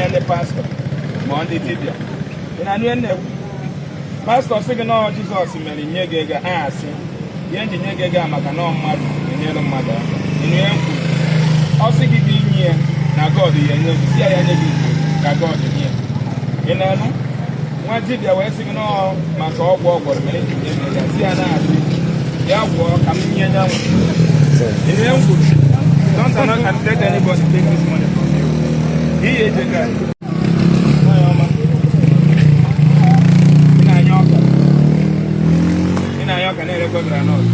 Enyekwana ndị pastọ ma ndị dibịa. Ị na-anụ ihe m na-ekwu? Pastọ sị gị nọọ Jizọs mere nye gị ego a, asị ihe nji nye gị ego a maka nọọ mmadụ enyere mmadụ aka. Ị nụ ihe m kwuru? Ọ sị gị gị nye na God ya enye gị, si ya ya nye gị ka God nye. Ị na-anụ? Nwa dibịa wee sị gị nọọ maka ọgwụ ọ gwọrọ mere nji nye gị ego, si ya na-asị ya gwọọ ka m nye ya nwa. Ị nụ ihe m kwuru? Don't allow and let anybody take this money from you. Ihe eje ka nwanyị ọma. Ị na-anya ọka. Ị na-anya ọka na-erekwa groundnut.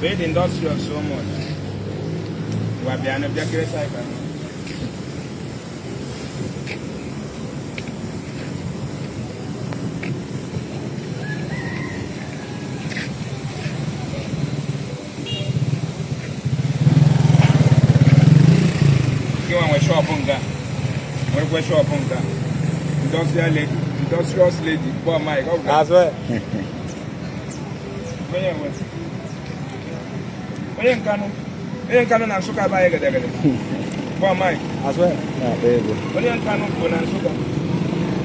But the industrious so much. Ngwa bịa na bịa kere cycle. Gị nwa nwe shop nga. Nwekwe shop nga. Industrial lady, industrious lady, kpọọ Mike. Ọ bụ As well. onye nwe. Onye Nkanụ. Onye Nkanụ na Nsụka bụ anyị gedegede. Kpọọ Mike. As well. Na-akpa ego. Onye Nkanụ bụ na Nsụka.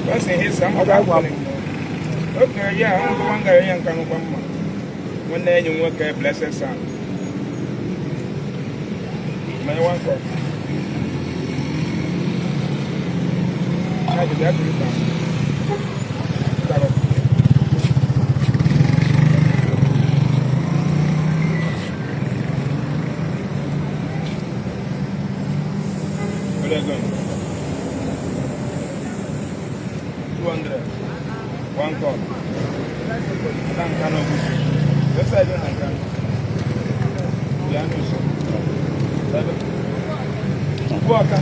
Person his am. Ọ ga-agwa m. Okay, yeah, ọ nwekwa nga onye Nkanụ kwa mma. Nwanne enyi m nwoke Blessed Sam. Mmanya one cup. Ya bịa kiri ka. Daalụ. Where you going? 200. One cup. Ada Nkanu Oguchi. Website na Nkanu. Bịa n'ụsọ. Ugbu ọka.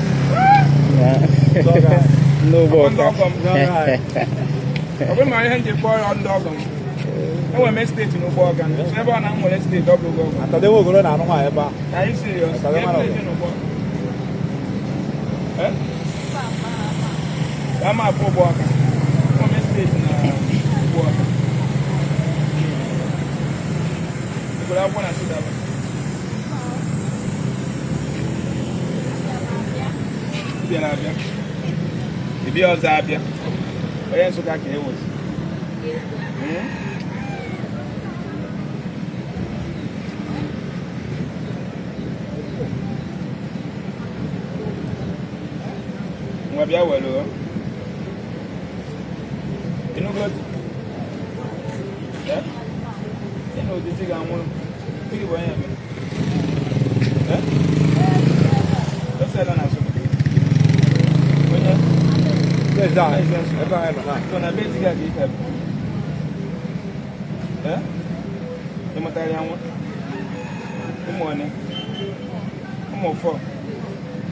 N'ugbo Ndị ọka. ọgọ m. Ọ bụrụ ma ihe m ji kpọọ ya ndị ọgọ m. Enwere m estate n'ugbo ọka. So ebe ọ na m nwere estate ọ bụ ugbo ọgọ. Atadewo ogoro na-anụ nwaanyị ebe a. Are you serious? Atadewo Ihe mara village n'ugbo. Eh? Ka ma afụ ugbo ọka. Enwere m estate na ugbo ọka. Ị gụrụ akwụkwọ na Sidaba? Ị bịara abịa. Ị bịa ọzọ abịa. Onye Nsụka ka e wezi. Hmm? Ngwa bịa were o. Ịnụgo di? Eh? Ị na otiti ga-anwụrụ. Di gị bụ onye ebe? Eh? Osela na Nsụka. Onye? Eze a, ebe anyị nọ na. So na be di gị a ka ị ka bi? Eh? Ị mụtara ya nwa? Ụmụ one? Ụmụ fọ?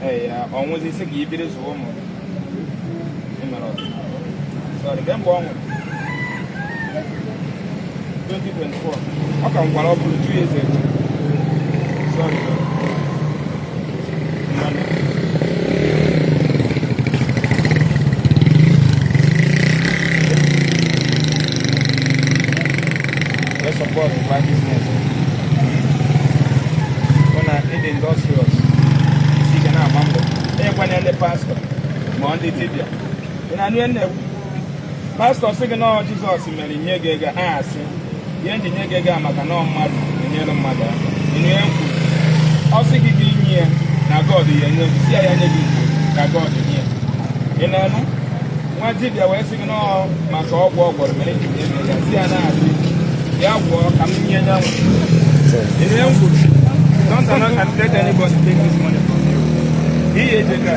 Ee, ya ọnwụzi isi ka i biri zụwa ụmụ gị. Ị mere ọzọ. Sorry, kemgbe ọ nwụrụ? 2024. Ọ ka nkwara ọ bụrụ 2 years ago. Sorry. Mmanụ. Let's support my business. Hụ na ịdị industrious. Isi ike na-agba mbọ. Enyekwana ndị pastọ ma ndị dibịa. Ị na-anụ ihe m na-ekwu? Pastọ sị gị nọọ Jizọs mere nye gị ego a, asị ihe nji nye gị ego a maka nọọ mmadụ enyere mmadụ aka. Ị nụ ihe m kwuru? Ọ sị gị gị nye na God ya enye gị, si ya ya nye gị ka God nye. Ị na-anụ? Nwa dibịa wee sị gị nọọ maka ọgwụ ọ gwọrọ mere nji nye gị ego, si ya na-asị ya gwọọ ka m nye ya nwa. Ị nụ ihe m kwuru? Don't allow and let anybody take this money from you. Ihe eje ka